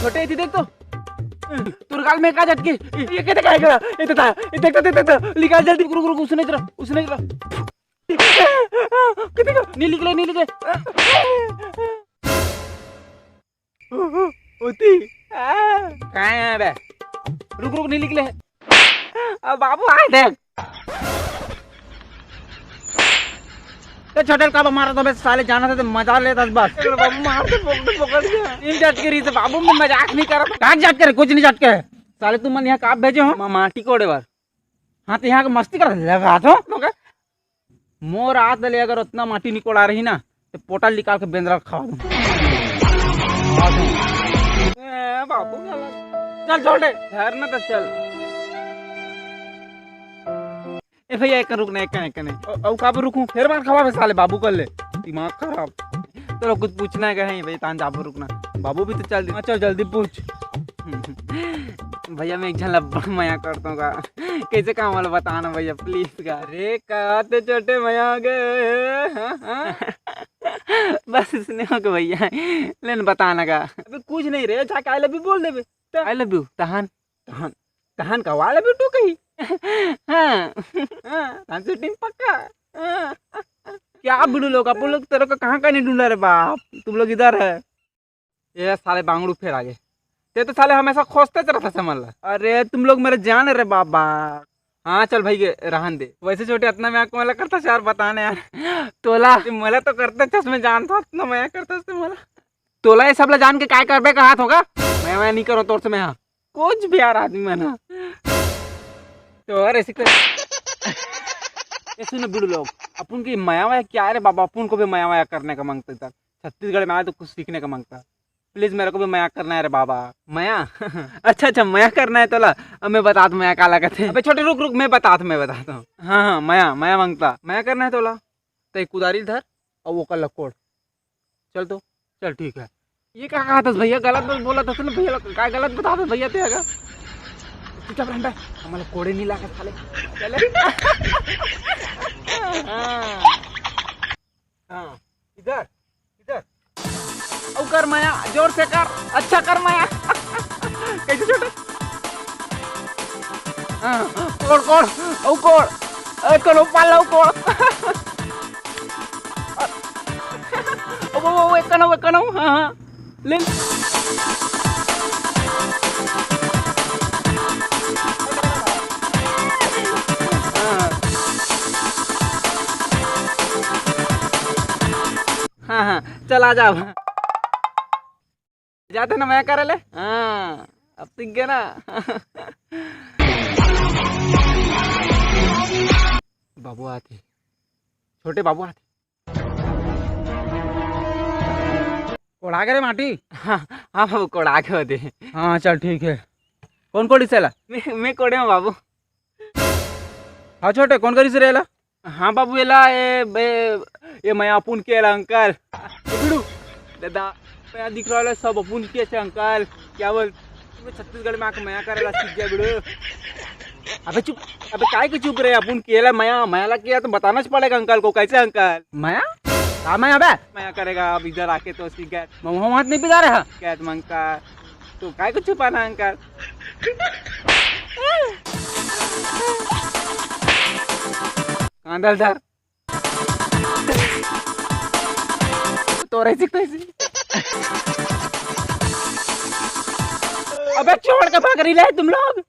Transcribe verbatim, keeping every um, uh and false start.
छोटे, इधर देख तो। तोर गाल में का झटके? ये के देखा है? ये तो था, ये देख तो, देख तो, निकाल जल्दी। रुक, रुक, रुक, उसने जरा, उसने जरा। किधर गया? नहीं निकले, नहीं निकले। होती। काय है बे? रुक, रुक, नहीं निकले। अब बाबू आए देख। ए, छोटे का मारा तो बे, साले जाना था तो मजा लेता बस। अरे बाबू, मार दे, पकड़, पकड़ के। इन जट के रीत बाबू, मैं मजाक नहीं कर रहा। का जट करे? कुछ नहीं जट के। साले तुम मन यहाँ का भेजे हो? मा-, माटी कोड़े बार। हाँ, तो यहाँ का मस्ती कर लगा तो। मोर आत ले अगर उतना माटी निकोड़ा रही ना, तो पोटा निकाल के बेंदरा खा दूं। ए, बाबू साला। चल छोटे, घर ना तो चल। ए भैया, एक रुक ना, एक कने, एक कने। अउ का पर रुकूं? फिर मार खवा साले बाबू कर ले। दिमाग खराब। चलो, कुछ पूछना है कहीं भाई, तान जाबो, रुकना। बाबू भी तो चल दे। हाँ, चल जल्दी पूछ। भैया, मैं एक झन ला बड़ मया करता हूँ का। कैसे काम वाला बताना भैया, प्लीज का। अरे, का ते छोटे मया आ गए। हाँ, हाँ। बस इसने हो गया भैया। लेन बताना का। अबे कुछ नहीं रे, जाके आई लव यू बोल देबे। आई लव यू, तहान। तहान, तहान का वाला भी तू कही। हाँ। हाँ, तहान shooting पक्का। हाँ। क्या बोलू लोग, अपन लोग तेरे को कहाँ का नहीं ढूंढा रे बाप, तुम लोग इधर है। ये साले बांगड़ू फेर आगे। ते तो साले हमेशा खोजते रहता समझ ला। अरे तुम लोग मेरे जान रे बाबा। हाँ चल भाई, ये रहन दे। वैसे छोटे इतना मैं आपको मला करता यार, बताने यार। तोला। ते मला तो करते चश्मे जान था, इतना मैं करता से मला। तोला ये सब ला जान के काय करबे कहा होगा? मैं, मैं नहीं करो तोर से मैं, हाँ। कुछ भी यार आदमी मन ह। तो यार ऐसे कर। ये सुनो बुढ़ू लोग, अपन की मया वया क्या है रे बाबा? अपन को भी मया वया करने का मांगता था। छत्तीसगढ़ में आए तो कुछ सीखने का मांगता। प्लीज मेरे को भी मया करना है रे बाबा। मया? अच्छा अच्छा, मया करना है तोला। अब मैं बतात मया का लगत है। अबे छोटे रुक रुक, मैं बतात, मैं बताता हूँ। हाँ हाँ, मया, मया मांगता। मया करना है तोला। ते कुदारी धर और वो कर लकोड़। चल तो, चल ठीक है। ये का कहा था भैया? गलत बात बोला था ना भैया, का गलत बता दे भैया ते अगर। चुपचाप रहना, हमारा कोड़े नहीं लागा साले। चले। हाँ। हाँ, इधर, इधर। अउ कर मया, जोर से कर, अच्छा कर मया। कैसे छोटे? हाँ, कोड़, कोड़, अउ कोड़। अरे, कोड़, ऊपर ला, अउ कोड़। ओ, ओ, ओ, एक कनो, एक कनो, हाँ, हाँ। ले। हाँ। हाँ, हाँ, चल आ जा अब। जाते ना मया करे ले। हाँ, अब सीख गए ना। बाबू आते, छोटे बाबू आते। कोड़ा के रे माटी। हाँ, हाँ बाबू, कोड़ा के होते। हाँ, चल ठीक है। कौन कोड़ी सेला? मैं, मैं कोड़े हूँ बाबू। हाँ छोटे, कौन करी से रेला? हाँ बाबू, एला, ए, बे, ये मैं अपुन के एला अंकल। ए बिड़ू, दादा, मैं दिख रहा है सब अपुन के से अंकल। क्या बोल, मैं छत्तीसगढ़ में आके मया करेला सीख गया बिड़ू। अबे चुप, अबे काय के चुप रहे? अपुन के एला मया, मया ला किया तो बताना च पड़ेगा अंकल को। कैसे अंकल? मया? का मया बे? मया करेगा अब इधर आके तो सीख गया। मैं वहाँ हाथ नहीं पिला रहा। क्या मंका? तो काय को छुपाना अंकल? कांदल धर। तो रही सीखते ही। अबे छोड़ के भाग रही ले तुम लोग।